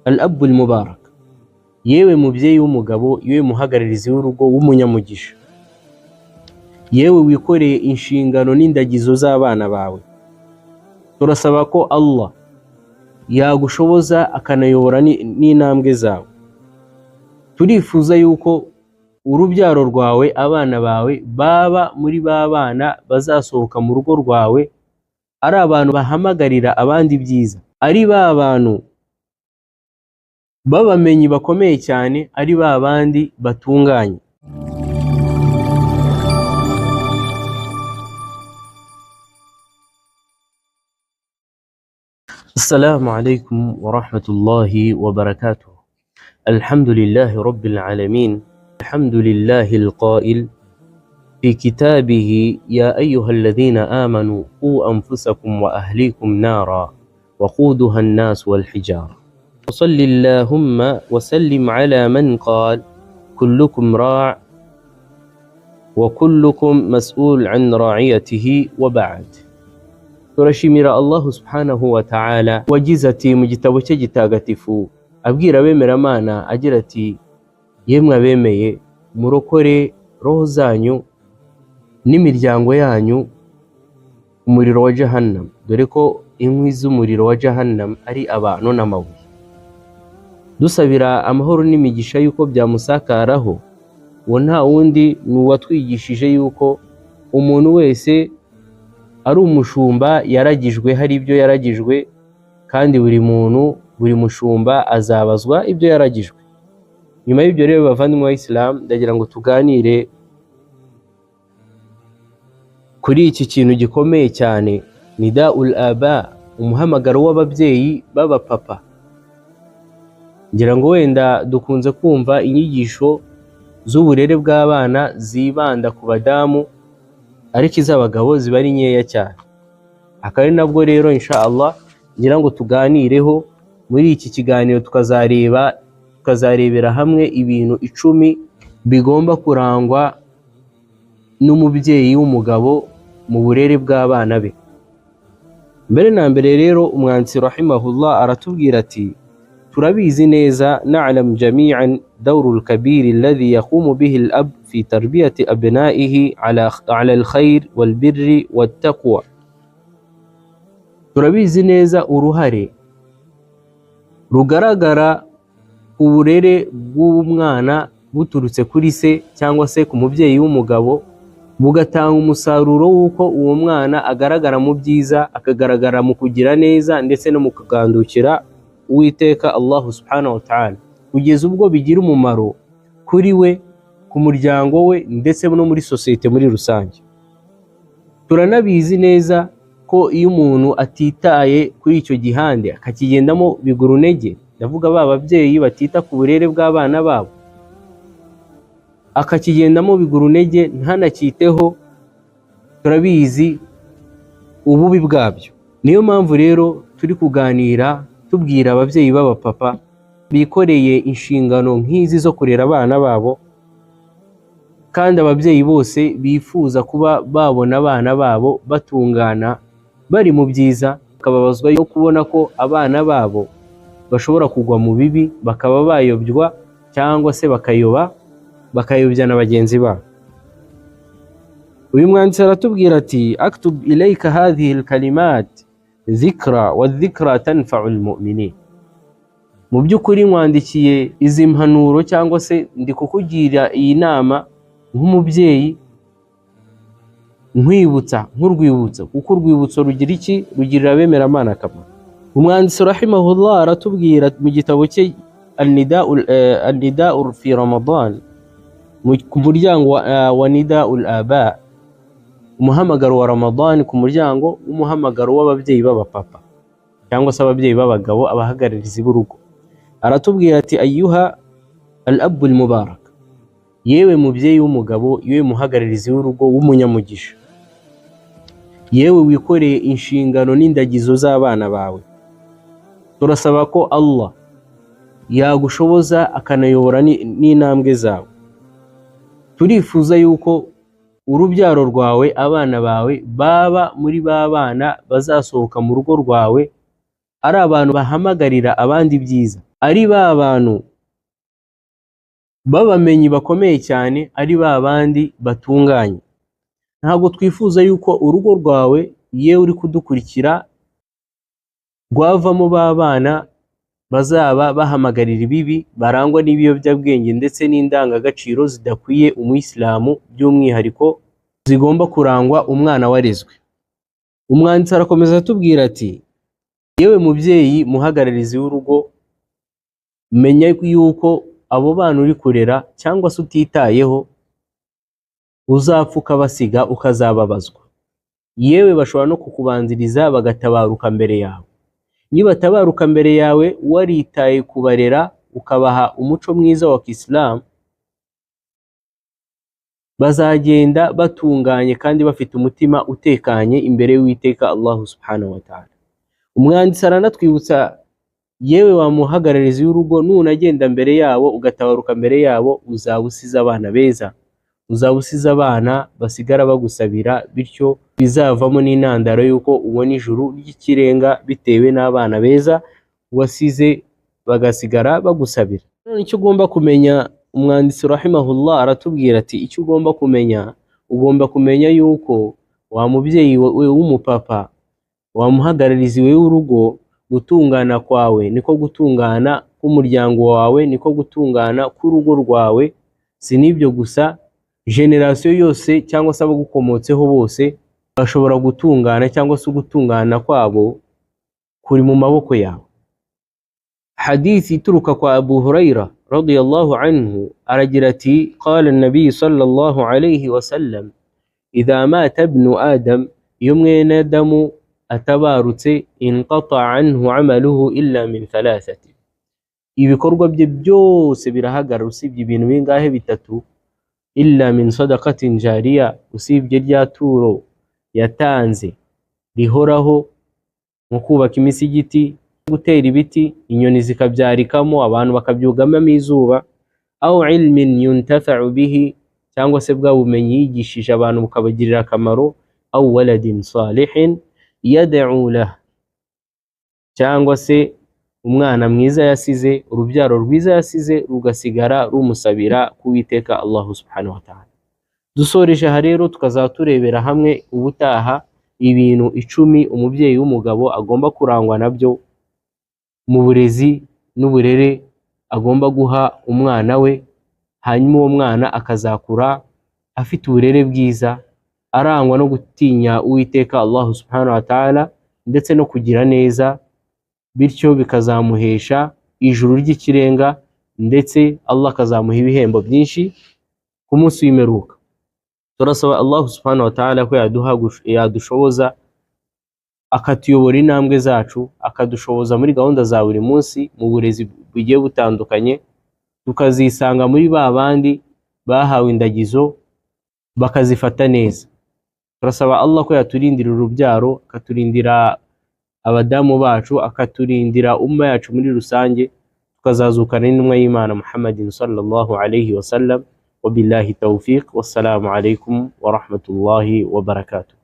Al-Abu Mubarak, yewe mubyeyi w'umugabo, yewe muhagararizi w'urugo w'umunyamugisha, yewe wikoreye inshingano n'indagizo z'abana bawe, turasaba ko Allah yagushoboza akanayobora n'intambwe zawe. Turifuza yuko urubyaro rwawe, abana bawe, baba muri ba bana bazasohoka mu rugo rwawe ari abantu bahamagarira abandi ibyiza, ari ba bantu b'abamenyi bakomeye cyane, ari ba bandi batunganye. Assalamu alaikum wa rahmatullahi wa barakatuh. Alhamdulillahi rabbil alamin. Alhamdulillahi alqa'il fi kitabihi ya ayyuha alladhina amanu qu anfusakum wa ahlikum nara waquduha an-nas wal hijara. وصل اللهم وسلم على من قال كلكم راع وكلكم مسؤول عن رعيته وبعد. Turashimira Allah subhanahu wa ta'ala wagize ati mu gitabo cye gitagatifu, abwira abemeramana agira ati: yemwe abemeye, murokore roho zanyu n'imiryango yanyu umuriro wa Jahannam, dore ko inkwi z'umuriro wa Jahannam ari abantu n'amabuye. Dusabira amahoro n'imigisha yuko byamusakaraho, uwo nta wundi ni uwatwigishije yuko umuntu wese ari umushumba yaragijwe, hari ibyo yaragijwe, kandi buri muntu, buri mushumba azabazwa ibyo yaragijwe. Nyuma y'ibyo rero, bavandimwe wa Islam, ndagira ngo tuganire kuri iki kintu gikomeye cyane, nidaul aba, umuhamagaro w'ababyeyi b'abapapa. Ngira ngo wenda dukunze kumva inyigisho z'uburere bw'abana zibanda ku badamu, ariko iz'abagabo ziba ari nkeya cyane. Akaba ari nabwo rero insha Allah ngira ngo tuganireho muri iki kiganiro, tukazarebera hamwe ibintu 10 bigomba kurangwa n'umubyeyi w'umugabo mu burere bw'abana be. Mbere na mbere rero, umwanditsi rahimahullah aratubwira ati: turabizi neza, na'lam jami'an dawru al-kabir alladhi yaqumu bihi al-ab fi tarbiyati abna'ihi ala al-khair wal-birri wat-taqwa. Turabizi neza uruhare rugaragara ku burere bw'umwana buturutse kuri se cyangwa se ku mubyeyi w'umugabo, bugatanga umusaruro w'uko uwo mwana agaragara mu byiza, akagaragara mu kugira neza ndetse no mu kugandukira Uwiteka Allah subhanahu wa ta'ala, kugeza ubwo bigira umumaro kuri we, ku muryango we, ndetse no muri sosiyete muri rusange. Turanabizi neza ko iyo umuntu atitaye kuri icyo gihande akakigendamo biguru ntege, ndavuga ba babyeyi batita ku burere bw'abana babo, akakigendamo biguru ntege ntanacyiteho, turabizi ububi bwabyo. Niyo mpamvu rero turi kuganira tubwira ababyeyi b'abapapa bikoreye inshingano nk'izi zo kurera abana babo, kandi ababyeyi bose bifuza kuba babona abana babo batungana bari mu byiza, bakababazwa no kubona ko abana babo bashobora kugwa mu bibi, bakaba bayobywa cyangwa se bakayoba, bakayobya na bagenzi babo. Uyu mwanditsi aratubwira ati: aktub ilayka hadhihi alkalimat dhikra wa dhikra tanfa'u almu'minin. Mu by'ukuri nkwandikiye izi mpanuro cyangwa se ndi kukugira iyi nama nk'umubyeyi, nkwibutsa nk'urwibutso, kuko urwibutso rugira iki? Rugirira abemeramana akamaro. Umwanditsi rahimahullah aratubwira mu gitabo cye An-Nida'u fi Ramadan, ku muryango wa Nida'ul Aba, umuhamagaro wa Ramadan, ku muryango w'umuhamagaro w'ababyeyi b'abapapa cyangwa se ababyeyi b'abagabo, abahagararizi b'urugo. Aratubwira ati: ayyuha al-abu al-mubarak, yewe mubyeyi w'umugabo, yewe muhagararizi w'urugo w'umunyamugisha, yewe wikoreye inshingano n'indagizo z'abana bawe, turasaba ko Allah yagushoboza akanayobora n'intambwe zawe. Turifuza yuko urubyaro rwawe, abana bawe, baba muri ba bana bazasohoka mu rugo rwawe ari abantu bahamagarira abandi ibyiza, Ari ba bantu b'abamenyi bakomeye cyane, ari ba bandi batunganye. Ntabwo twifuza yuko urugo rwawe, yewe uri kudukurikira, rwavamo ba bana bazaba bahamagarira ibibi, barangwa n'ibiyobyabwenge ndetse n'indangagaciro zidakwiye umuyisilamu, by'umwihariko zigomba kurangwa umwana warezwe. Umwanditsi arakomeza atubwira ati: yewe mubyeyi muhagararizi w'urugo, menya yuko abo bana uri kurera cyangwa se utitayeho uzapfa ukabasiga ukazababazwa. Yewe bashobora no kukubanziriza bagatabaruka mbere yawe. Nibatabaruka mbere yawe waritaye kubarera ukabaha umuco mwiza wa Kisilamu, bazagenda batunganye kandi bafite umutima utekanye imbere y'Uwiteka Allahu subhanahu wa ta'ala. Umwanditsi aranatwibutsa, yewe wa muhagararizi w'urugo, nunagenda mbere yabo ugatabaruka mbere yabo, uzaba usize abana beza, uzaba usize abana basigara bagusabira, bityo bizavamo n'intandaro y'uko ubona ijuru ry'ikirenga bitewe n'abana beza wasize bagasigara bagusabira. None icyo ugomba kumenya, umwanditsi rahimahullah aratubwira ati icyo ugomba kumenya, ugomba kumenya yuko wa mubyeyi we w'umupapa, wa muhagararizi we w'urugo, gutungana kwawe niko gutungana k'umuryango wawe, niko gutungana k'urugo rwawe. Si n'ibyo gusa, generasiyo yose cyangwa se abagukomotseho bose bashobora gutungana cyangwa se gutungana kwabo kuri mu maboko yawe. Hadithi ituruka kwa Abu Huraira radiyallahu anhu aragira ati: qala an-nabi sallallahu alayhi wa sallam, idha mata ibnu adam, iyo mwene Adamu atabarutse, inqata anhu amaluhu illa min thalathati, ibikorwa bye byose birahagarara usibye ibintu bingahe? Bitatu. Illa min sadaqatin jariya, usibye rya turo yatanze rihoraho, nko kubaka imisigiti, gutera ibiti, inyoni zikabyarikamo, abantu bakabyugamamo izuba, au ilmin yuntafa'u bihi, cyangwa se bwa bumenyi yigishije abantu bukabagirira akamaro, au waladin salihin yad'u lah, cyangwa se umwana mwiza yasize, urubyaro rwiza yasize rugasigara rumusabira kuwiteka Allahu subhanahu wa ta'ala. Dusoreje aha rero, tukazaturebera hamwe ubutaha ibintu 10 umubyeyi w'umugabo agomba kurangwa nabyo mu burezi n'uburere agomba guha umwana we, hanyuma uwo mwana akazakura afite uburere bwiza, arangwa no gutinya Uwiteka Allahu subhanahu wa ta'ala ndetse no kugira neza, bityo bikazamuhesha ijuru ry'ikirenga ndetse Allah akazamuha ibihembo byinshi ku munsi w'imperuka. Turasaba Allahu subhanahu wa ta'ala ko yadushoboza akatuyobora intambwe zacu, akadushoboza muri gahunda za buri munsi mu burezi bugiye butandukanye, tukazisanga muri ba bandi bahawe indagizo bakazifata neza. Turasaba Allah ko yaturindira urubyaro, akaturindira abadamu bacu, akaturindira umma yacu muri rusange, tukazazukana n'intumwa y'Imana Muhammadin sallallahu alayhi wa sallam. Wabillahi tawfiq, wassalamu alaykum wa rahmatullahi wa barakatuh.